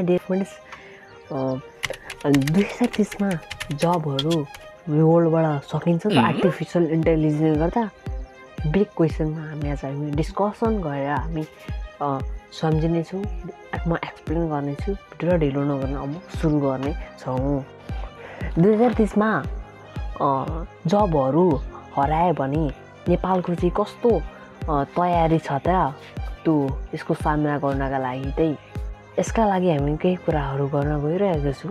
Dear friends 2030 मा जबहरू वर्ल्डबाट सकिन्छ त आर्टिफिसियल इन्टेलिजेन्सले गर्दा बिग क्वेसनमा हामी डिस्कसन गरेर हामी सम्झिनेछौँ। म एक्सप्लेन गर्नेछु, भिडियो ढिलो नगर्न अब सुरु गर्नेछौँ। 2030 मा जबहरू हरायो भने नेपालको चाहिँ कस्तो तयारी छ त यसको सामना गर्नका लागि चाहिँ यसका लागि हामी केही कुराहरू गर्न गइरहेको छु।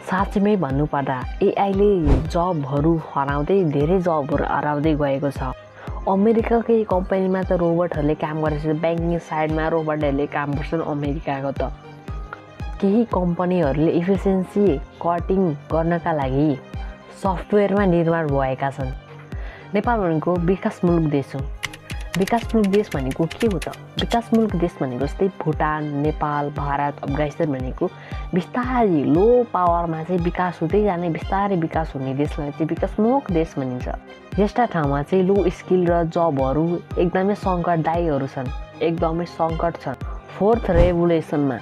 साँच्चै भन्नुपर्दा एआईले जबहरू हराउँदै धेरै जबहरू हराउँदै गएको छ। अमेरिकाकै कम्पनीमा त रोबोटहरूले काम गरेको छ, ब्याङ्किङ साइडमा रोबोटहरूले काम गर्छन् अमेरिकाको त। केही कम्पनीहरूले इफिसियन्सी कटिङ गर्नका लागि सफ्टवेयरमा निर्माण भएका छन्। नेपाल भनेको विकासमूलक देश हो। विकासमूलक देश भनेको के हो त? विकासमूलक देश भनेको जस्तै भुटान, नेपाल, भारत, अफगानिस्तान भनेको बिस्तारै लो पावरमा चाहिँ विकास हुँदै जाने, बिस्तारै विकास हुने देशलाई चाहिँ विकासमूलक देश भनिन्छ। यस्ता ठाउँमा चाहिँ लो स्किल र जबहरू एकदमै सङ्कटदायीहरू छन्, एकदमै सङ्कट छन्। फोर्थ रेभोल्युसनमा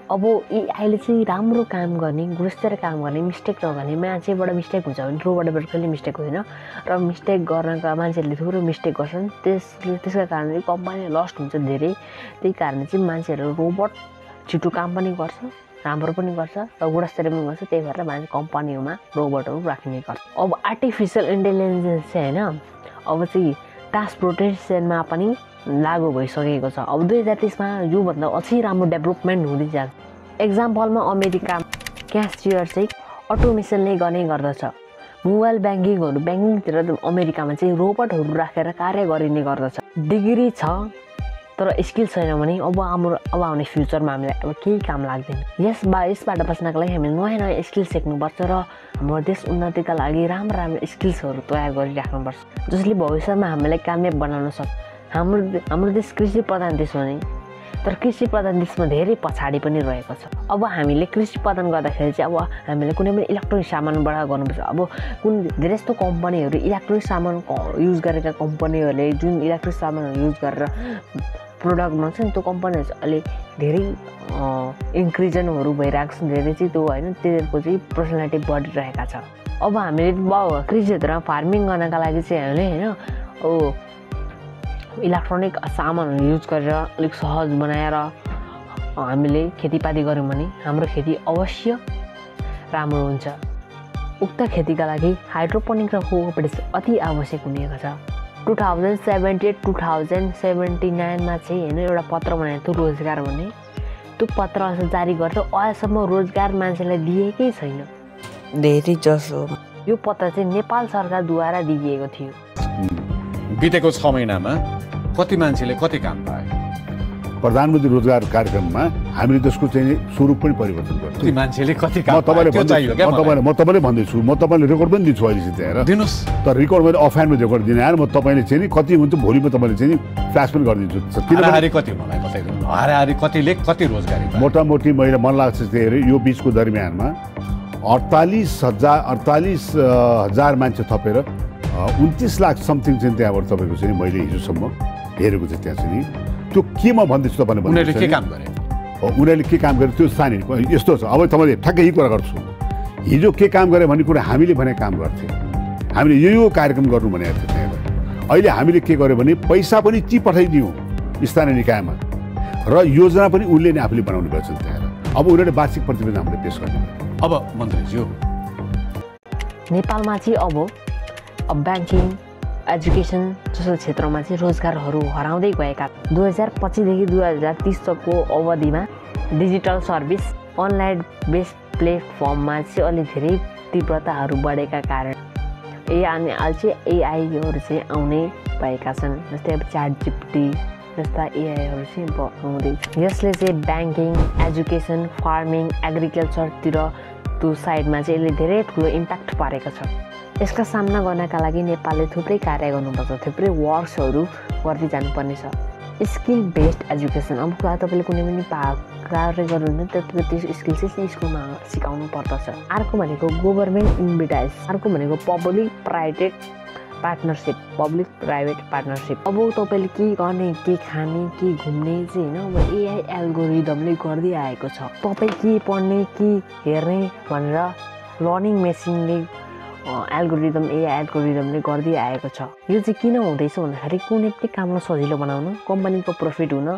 अब एआईले चाहिँ राम्रो काम गर्ने, गुणस्तर काम गर्ने, मिस्टेक नगर्ने, मान्छेबाट मिस्टेक हुन्छ भने रोबोटबाट कहिले मिस्टेक हुँदैन र मिस्टेक गर्नका मान्छेहरूले थुप्रो मिस्टेक गर्छन्। त्यसका कारणले कम्पनी लस्ट हुन्छ धेरै। त्यही कारण चाहिँ मान्छेहरू रोबोट छिटो काम पनि गर्छ, राम्रो पनि गर्छ र गुणस्तर पनि गर्छ। त्यही भएर मान्छे कम्पनीमा रोबोटहरू राखिने गर्छ। अब आर्टिफिसियल इन्टेलिजेन्स चाहिँ होइन अब चाहिँ ट्रान्सपोर्टेसनमा पनि लागु भइसकेको छ। अब 2030 मा योभन्दा अझै राम्रो डेभलपमेन्ट हुँदै जान्छ। एक्जाम्पलमा अमेरिका क्यासियर चाहिँ अटोमेसनले गर्ने गर्दछ। मोबाइल ब्याङ्किङतिर अमेरिकामा चाहिँ रोबोटहरू राखेर कार्य गरिने गर्दछ। डिग्री छ तर स्किल छैन भने अब आउने फ्युचरमा हामीलाई अब केही काम लाग्दैन। यसबाट बच्नको लागि हामीले नयाँ नयाँ स्किल सिक्नुपर्छ र हाम्रो देश उन्नतिका लागि राम्रो स्किल्सहरू तयार गरिराख्नुपर्छ, जसले भविष्यमा हामीलाई कामयाब बनाउन सक्छ। हाम्रो देश कृषि प्रधान देश हो नि, तर कृषि प्रधान देशमा धेरै पछाडि पनि रहेको छ। अब हामीले कृषि प्रदान गर्दाखेरि चाहिँ अब हामीले कुनै पनि इलेक्ट्रोनिक सामानबाट गर्नुपर्छ। अब धेरै जस्तो कम्पनीहरू इलेक्ट्रोनिक सामान युज गरेका कम्पनीहरूले जुन इलेक्ट्रोनिक सामानहरू युज गरेर प्रोडक्ट बनाउँछ नि, त्यो कम्पनीहरू चाहिँ अहिले धेरै इन्क्रिजनहरू भइरहेको छ। धेरै चाहिँ त्यो होइन, तिनीहरूको चाहिँ पर्सनालिटी बढिरहेका छ। अब हामीले कृषि क्षेत्रमा फार्मिङ गर्नका लागि चाहिँ हामीले होइन इलेक्ट्रोनिक सामानहरू युज गरेर अलिक सहज बनाएर हामीले खेतीपाती गऱ्यौँ भने हाम्रो खेती अवश्य राम्रो हुन्छ। उक्त खेतीका लागि हाइड्रोपोनिक र कोअपरेटिभ अति आवश्यक हुनेको छ। 2078-2079 मा चाहिँ होइन एउटा पत्र बनाएको थियो रोजगार भन्ने। त्यो पत्र जारी गर्दा अहिलेसम्म रोजगार मान्छेलाई दिएकै छैन। धेरै जसो यो पत्र चाहिँ नेपाल सरकारद्वारा दिइएको थियो। बितेको 6 महिनामा कति मान्छेले कति काम पाए? प्रधानमन्त्री रोजगार कार्यक्रममा हामीले त्यसको चाहिँ स्वरूप पनि परिवर्तन गर्छौँ। कति मान्छेले कति काम पाए? म तपाईँले भन्दैछु, म तपाईँले रेकर्ड पनि दिन्छु अहिले चाहिँ हेर दिनुहोस्। तर रेकर्ड मैले अफलाइनमा रेकर्ड दिने आएर म तपाईँले चाहिँ नि कति हुन्छ भोलि म तपाईँले चाहिँ फ्ल्यास पनि गरिदिन्छु। हाराहारी कति मलाई बताइदिनु, हाराहारी कतिले कति रोजगारी? मोटामोटी मैले मन लाग्छ चाहिँ यो बिचको दरमियानमा 48,000 मान्छे थपेर 29 लाख समथिङ चाहिँ त्यहाँबाट तपाईँको चाहिँ मैले हिजोसम्म हेरेको चाहिँ त्यहाँ चाहिँ नि त्यो केमा भन्दैछु तपाईँले उनीहरूले के काम गरे? उनीहरूले के काम गरे त्यो स्थानीय यस्तो छ। अब तपाईँले ठ्याक्कै यही कुरा गर्छु, हिजो के काम गरे भन्ने कुरा हामीले भने काम गर्थ्यौँ, हामीले यो कार्यक्रम गर्नु भनेको थियो त्यहाँ। अहिले हामीले के गर्यो भने पैसा पनि ती पठाइदियौँ स्थानीय निकायमा र योजना पनि उसले नै आफूले बनाउने भएछ त्यहाँ। अब उनीहरूले वार्षिक प्रतिवेदन हामीले पेस गर्ने। अब मन्त्रीज्यू नेपालमा चाहिँ अब ब्याङ्किङ एजुकेसन जस्तो क्षेत्रमा चाहिँ रोजगारहरू हराउँदै गएका। 2025 देखि 2030को अवधिमा डिजिटल सर्भिस अनलाइन बेस्ड प्लेटफर्ममा चाहिँ अलि धेरै तीव्रताहरू बढेका कारण एआईहरू चाहिँ आउने भएका छन्। जस्तै अब च्याटजिपिटी जस्ता एआईहरू चाहिँ आउँदैछ। यसले चाहिँ ब्याङ्किङ, एजुकेसन, फार्मिङ, एग्रिकल्चरतिर त्यो साइडमा चाहिँ यसले धेरै ठुलो इम्प्याक्ट पारेको छ। यसका सामना गर्नका लागि नेपालले थुप्रै कार्य गर्नुपर्छ, थुप्रै वर्क्सहरू गर्दै जानुपर्ने छ। स्किल बेस्ड एजुकेसन अब तपाईँले कुनै पनि कार्य गर्नुहुन्छ त्यो स्किल चाहिँ स्कुलमा सिकाउनु पर्दछ। अर्को भनेको गभर्मेन्ट इन्भिटाइज, अर्को भनेको public private partnership, public private partnership. अब तपाईँले के गर्ने, के खाने, के घुम्ने चाहिँ होइन, अब एआई एल्गोरिदमले गर्दै आएको छ। तपाईँ के पढ्ने, के हेर्ने भनेर लर्निङ मेसिनले एल्गोरिदम, एआई एल्गोरिदमले गर्दै आएको छ। यो चाहिँ किन हुँदैछ भन्दाखेरि कुनै पनि कामलाई सजिलो बनाउन, कम्पनीको प्रफिट हुन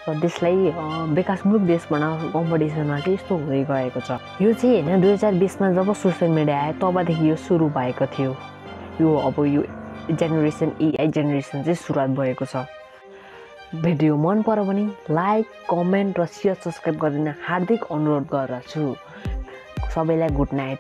र देशलाई विकासमूलक देश बनाउन कम्पिटिसनमा चाहिँ यस्तो हुँदै गएको छ। यो चाहिँ होइन 2020मा जब सोसियल मिडिया आयो तबदेखि यो सुरु भएको थियो। यो अब यो जेनेरेसन, एआई जेनेरेसन चाहिँ सुरुवात भएको छ। भिडियो मन पर्यो भने लाइक, कमेन्ट र सेयर, सब्सक्राइब गरिदिन हार्दिक अनुरोध गर्दछु। सबैलाई गुड नाइट।